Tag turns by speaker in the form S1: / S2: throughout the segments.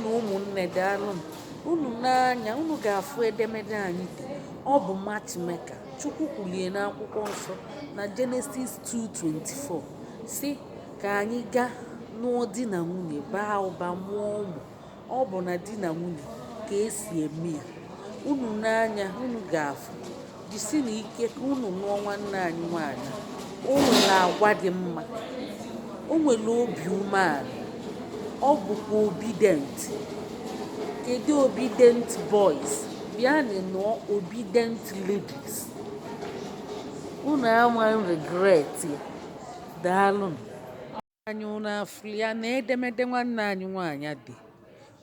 S1: Na ụmụnne, daalụnụ. Unu n'anya, unu ga-afụ edemede anyị dị. Ọ bụ matchmaker. Chukwu kwulie n'akwụkwọ nsọ na Genesis 2:24 si ka anyị gaa nụọ di na nwunye, baa ụba, mụọ ụmụ. Ọ bụ na di na nwunye ka esi eme ya. Unu n'anya, unu ga-afụ. Jisi na ike ka unu nụọ nwanne anyị nwaanyị. O nwere agwa dị mma, o nwere obi umeala, ọ bụkwa obedient. Kedu obedient boys? Bịanụ nụọ obedient ladies. Unu ama regret ya. Daalụnụ. Anyị unu afụlia na edemede nwanne anyị nwaanyị dị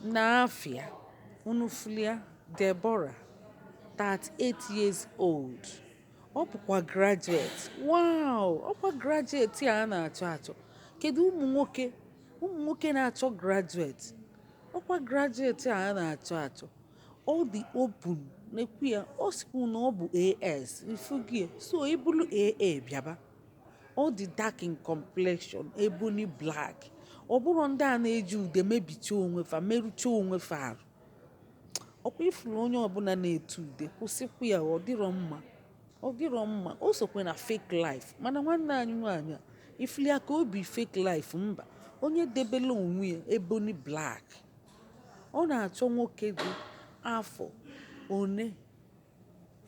S1: na-afịa. Unu fụlia Deborah, 38 years old. Ọ bụkwa graduate. Wow, ọkwa graduate a na-achọ achọ. Kedu ụmụ nwoke, ụmụ nwoke na-achọ graduate? Ọkwa graduate a na-achọ achọ. Ọ dị open na-ekwu ya. Ọ sikwu na ọ bụ AS ifugie, so ibulu AA bịaba. Ọ dị dark in complexion, ebony black. Ọ bụrụ ndị a na-eji ude mebicha onwe fa, merụcha onwe fa arụ. Ọkwa ifuru onye ọbụla na-ete ude, kwụsịkwa ya. Ọ dịrọ mma, ọ dịrọ mma. O sokwe na fake life. Mana nwanne anyị nwaanyị a, ifuli ya ka obi fake life mba. Onye debela onwe ya ebony black. Ọ na-achọ nwoke dị afọ one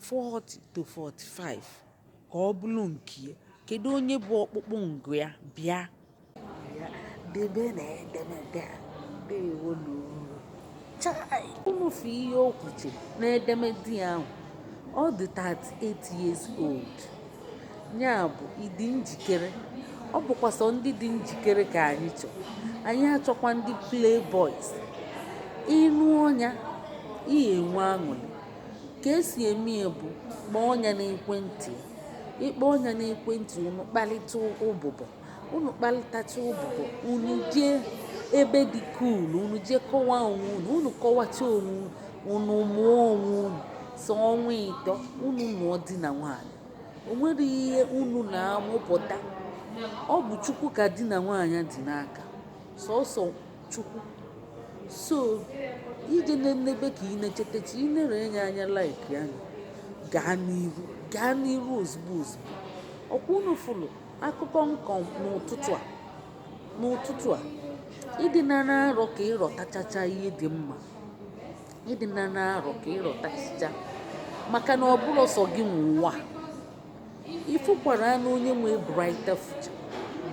S1: 40 to 45 ka ọ bụrụ nke ya. Kedu onye bụ ọkpụkpụ ngụ ya? Bịa bịa debe na edemede a. Ndewo. Chai, unu fụ ihe o kwuche n'edemede ya ahụ. Ọ dị 38 years old. Ya bụ ịdị njikere. Ọ bụkwa sọ ndị dị njikere ka anyị chọọ. Anyị achọkwa ndị playboys. Ịnụ ọnya, ị enwe aṅụrị. Ka esi eme ya bụ kpọọ ọnya n'ekwentị ya. Ịkpọ ọnya n'ekwentị, unu kparịta ụbụbọ. Unu kparịtacha ụbụbọ, unu jee ebe dị cool, unu jee kọwaa onwe unu. Unu kọwacha onwe unu, unu mụọ onwe unu. So ọnwa 3, unu nụọ di na nwaanyị. O nwere ihe unu na-amụpụta. Ọ bụ Chukwu ka di na nwaanyị dị n'aka, sọsọ Chukwu. So ije n'ebe ka ị na-echetacha ị nere enye anya, like anya, gaa n'iru, gaa n'iru ozugbo ozugbo. Ọkwa unu fụlụ akụkọ nkọ n'ụtụtụ a. N'ụtụtụ a, ịdị na na-arọ ka ịrọtachacha ihe dị mma. Ịdị na na-arọ ka ịrọtachacha, maka na ọ bụrụ sọ gị nwe ụwa a. Ịfụkwara na onye nwe brighter future.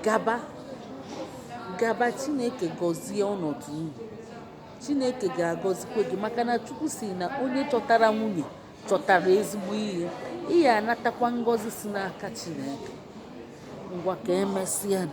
S1: Gaba gaba. Chineke gọzie ọnọdụ unu. Chineke ga-agọzikwa gị, maka na Chukwu si na onye chọtara nwunye chọtara ezigbo ihe. Ị ya anatakwa ngọzi si n'aka Chineke. Ngwa, ka emesịa.